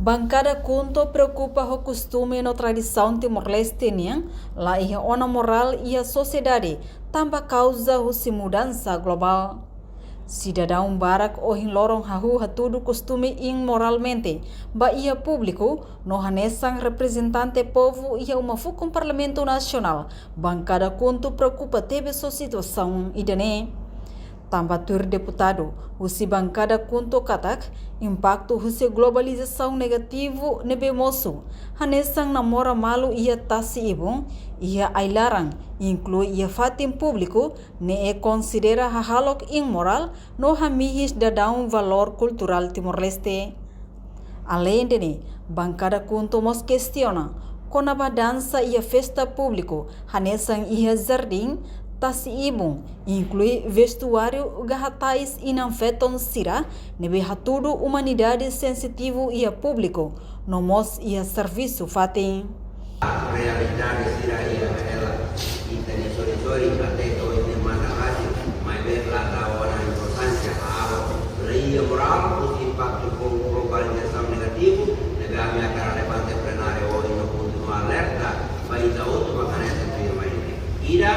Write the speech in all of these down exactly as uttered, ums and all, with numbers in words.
Bankada KHUNTO preokupa ho kostume no tradisaun Timor-Leste nian la iha ona morál iha sosiedade, tanba kauza husi mudansa globál. Sidadaun barak ohin loron hahú hatudu kostume imoralmente ba iha públiku, no hanesan reprezentante povu iha uma fukun Parlamentu Nasionál, Bankada KHUNTO preokupa tebes ho situasaun ida-ne'e. Tanba tuir deputadu husi Bankada KHUNTO katak, impaktu husi globalizasaun negativu ne'ebé mosu, hanesan namora malu iha tasi-ibun, iha ai-laran, inklui iha fatin públiku, ne'e konsidera hahalok imorál no hamihis daudaun valór kulturál Timor-Leste. Aleinde ne'e, Bankada KHUNTO mós kestiona kona-ba dansa iha festa públiku, hanesan iha jardín, tasi-ibun, inklui vestuáriu, ka hatais inan-feton sira ne'ebé hatudu umanidade sensitivu iha públiku, no mós iha servisu fatin. Realidade sira iha hela ita-nia sorin-sorin, até ke ohin ne'e matan rasik, maibé la dada ona importánsia, halo la iha morál, husi impaktu globalizasaun negativu, ne'ebé ami hakarak levanta plenária ohin no kontinua alerta ba ita hotu ba hanesan tuirmai ne'e. Ida,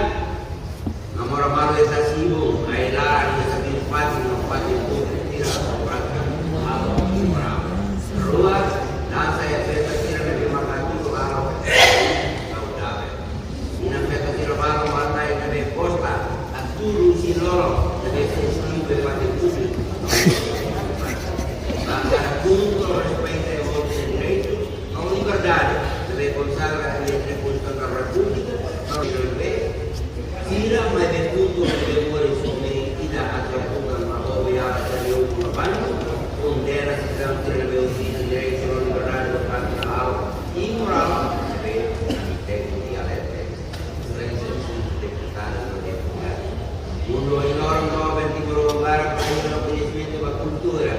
namora malu iha tasi-ibun, ai-laran, iha tasi-ibun, fatin no fatin públiku, tira, prátika, halo, imorál. Rua, dansa iha festa sira ne'ebé mak hatudu halo saudável. Inan-feton sira balun hatais ne'ebé gosta hatudu husi loroloron ne'ebé sensitivu iha fatin públiku. Bankada KHUNTO respeita envolve direitu no liberdade ne'ebé konsagra iha Konstituisaun da Repúblika, no sira, maibé KHUNTO ne'ebé moris ho mehi ida atu hatutan ba obe ala sira ne'ebé ukun bandu, kondena sidadaun sira ne'ebé utiliza direitu no liberdade do partidu halo imorál, ne'ebé ami tenke alerta. Exelénsia, senhores deputados no deputadas. Mundu ohin loron doben Timoroan barak presiza koñesimentu ba kultura.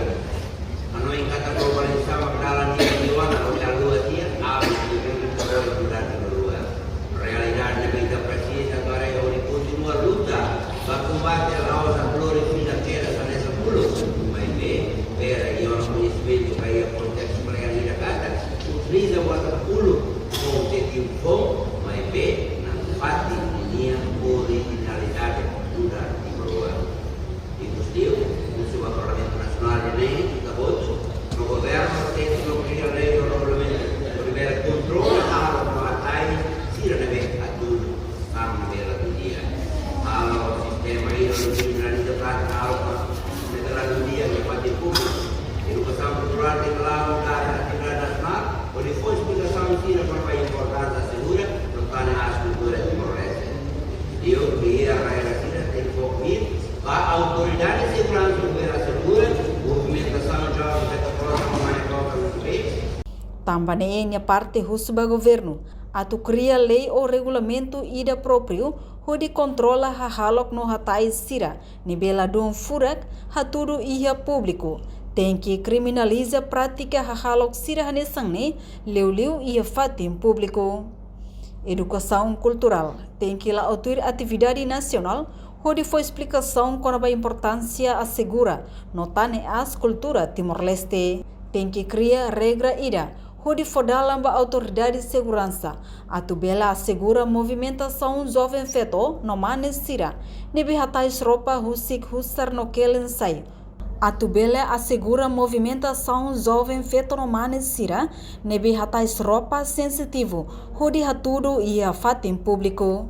Hanoin katak globalizasaun mak dalan ida liu ona, ou ida lua tiha, abre ida liu ona, durante liu ona. Realidade ne'ebé ita presiza agora é hodi kontinua luta ba kombate la'ós haklori fila kedas hanesan uluk. Maibé, bele iha ona koñesimentu ba iha kontestu kle'an ida katak utiliza buat uluk ho objetivu foun, maibé nafatin ninia orijinalidade nu'udar Timoroan. Ikusliu, husu ba Parlamentu Nasionál ida-ne'e, ita-boot, no governu, tenke kria lei no regulamentu hodi bele kontrola hahalok no hatais sira ne'ebé hatudu sasán ne'ebé la di'ak. Halo sistema ida hodi kriminaliza prátika hahalok ne'ebé la di'ak iha fatin públiku. Edukasaun kulturál tenke la'o nu'udar atividade nasionál, hodi fó esplikasaun sira kona-ba importánsia asegura no tane aas kultura Timor-Leste. Liu, rai-li'ur sira tenke fó kbiit ba autoridade seguransa hodi asegura movimentasaun joven feto-foun no mane-boot no bebé. Tanba ne'e nia parte husu ba governu atu kria lei ou regulamentu ida própriu hodi kontrola hahalok no hatais sira ne'ebé ladún furak hatudu iha públiku. Tenke kriminaliza prátika hahalok sira hanesan ne'e liuliu iha fatin públiku. Edukasaun kulturál tenke la'o tuir atividade nasionál hodi fó esplikasaun kona-ba importánsia asegura no tane aas kultura Timor-Leste. Tenke kria regra ida hodi fó dalan ba autoridade seguransa atu bele asegura movimentasaun joven feto no mane sira ne'ebé hatais roupa husik husar no kelen sai. Atu bele asegura movimentasaun joven feto no mane sira ne'ebé hatais roupa sensitivu hodi hatudu iha fatin públiku.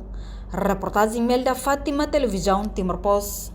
Reportajen Melda Fátima, Televizaun Timor Post.